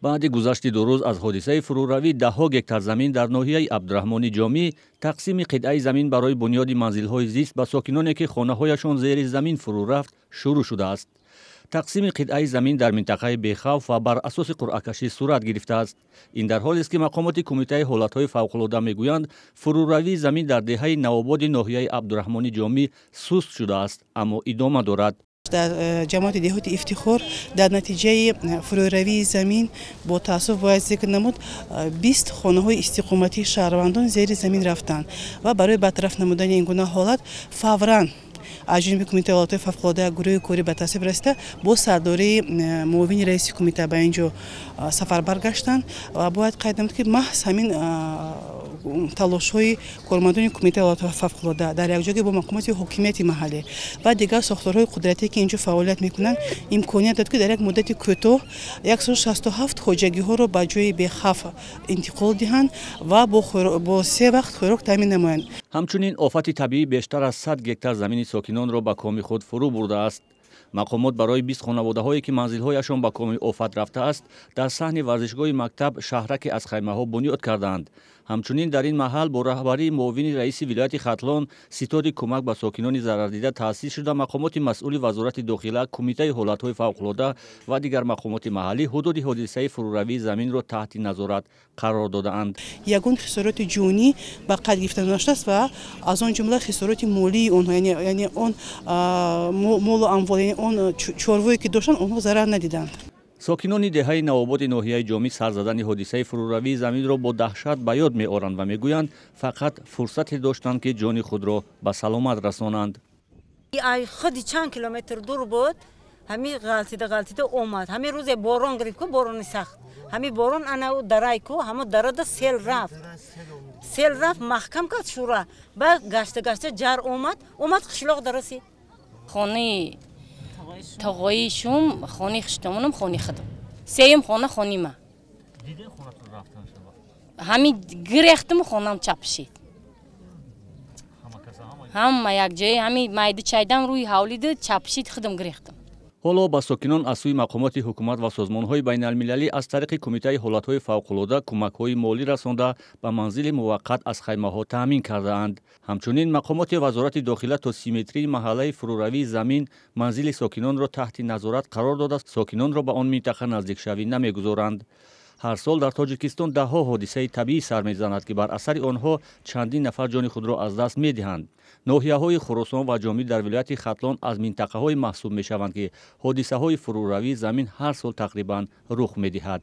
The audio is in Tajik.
Баъди гузашти 2 рӯз аз ҳодисаи фурӯравӣ даҳҳо гектар замин дар ноҳияи Абдураҳмони Ҷомӣ тақсими қитъаи замин барои бунёди манзилҳои зист ба сокиноне ки хонаҳояшон зери замин фурӯ рафт шурӯъ шудааст. Тақсими қитъаи замин дар минтақаи бехавф ва бар асоси қуръакашӣ сурат гирифтааст. Ин дар ҳолест ки мақомоти кумитаи ҳолатҳои фавқулода мегӯянд, фурӯравии замин дар деҳаи Навободи ноҳияи Абдураҳмони Ҷомӣ суст шудааст, аммо идома дорад. Дар ҷамоати деҳоти Ифтихор дар натиҷаи фурӯравии замин бо таассуф бояд зикр намуд, 20 хонаҳои истиқоматии шаҳрвандон зери замин рафтанд ва барои бартараф намудани ин гуна ҳолат фавран аз ҷониби кумитаи ҳолатҳои фавқулода гурӯҳи корӣ ба тасвиб расида бо сардории муовини раиси кумита ба ин ҷо сафарбар гаштанд ва бояд қайд намуд, ки маҳз ҳамин талошҳои кормандони кумитаи ҳолатҳои фавқулода дар якҷоягӣ бо мақомоти ҳокимияти маҳаллӣ ва дигар сохторҳои қудратие ки инҷо фаъолият мекунанд имконият дод, ки дар як муддати кӯтоҳ 167 хоҷагиҳоро ба ҷои бехавф интиқол диҳанд ва бо 3 вақт хӯрок таъмин намоянд. Ҳамчунин офати табиӣ бештар аз 100 гектар замини сокинонро ба коми худ фурӯ бурдааст. Мақомот барои 20 хонаводаҳое ки манзилҳояшон ба коми офат рафтааст, дар саҳни варзишгоҳи мактаб шаҳраке аз хаймаҳо бунёд кардаанд. Ҳамчунин дар ин маҳал бо раҳбарии муовини раиси вилояти Хатлон ситоди кӯмак ба сокинони зарардида таъсис шуда, мақомоти масъули вазорати дохила, кумитаи ҳолатҳои фавқулода ва дигар мақомоти маҳаллӣ ҳудуди ҳодисаи фурӯравии заминро таҳти назорат қарор додаанд. Ягон хисороти ҷонӣ ба қайд гирифта нашудааст ва аз он ҷумла хисороти молии онҳо, яъне он молу амвол, яъне он чорвое ки доштанд, онҳо зарар надиданд. Сокинони деҳаи Навободи ноҳияи Ҷомӣ сар задани ҳодисаи фурӯравии заминро бо даҳшат ба ёд меоранд ва мегӯянд, фақат фурсате доштанд, ки ҷони худро ба саломат расонанд. Худи чанд километр дур буд, ҳамин ғалтида ғалтида омад. Ҳамин рӯзе борон гирифт ку, борони сахт. Ҳамин борон ана дарай ку, ҳамо дарада сел рафт. Сел рафт, маҳкам кард шура. Баъд гашта гашта ҷар омад, омад қишлоқ дарасид. Хонаи тоғои шум, хонаи хиштомонам, хонаи худам. Сеюм хона хонаи ма. Ҳамин гирехтам, хонам чапшид. Ҳама якҷоя ҳамин майда чайдам рӯи ҳавлида чапшид, худам гирехтам. Ҳоло ба сокинон аз сӯи мақомоти ҳукумат ва созмонҳои байналмилалӣ аз тариқи кумитаи ҳолатҳои фавқулода кӯмакҳои молӣ расонда ба манзили муваққат аз хаймаҳо таъмин кардаанд. Ҳамчунин мақомоти вазорати дохила то 30 метрии маҳаллаи фурӯравии замин манзили сокинонро таҳти назорат қарор дода, сокинонро ба он минтақа наздикшавӣ намегузоранд. Ҳар сол дар Тоҷикистон даҳҳо ҳодисаи табиӣ сар мезанад, ки бар асари онҳо чандин нафар ҷони худро аз даст медиҳанд. Ноҳияҳои Хуросон ва Ҷомӣ дар вилояти Хатлон аз минтақаҳое маҳсуб мешаванд, ки ҳодисаҳои фурӯравии замин ҳар сол тақрибан рух медиҳад.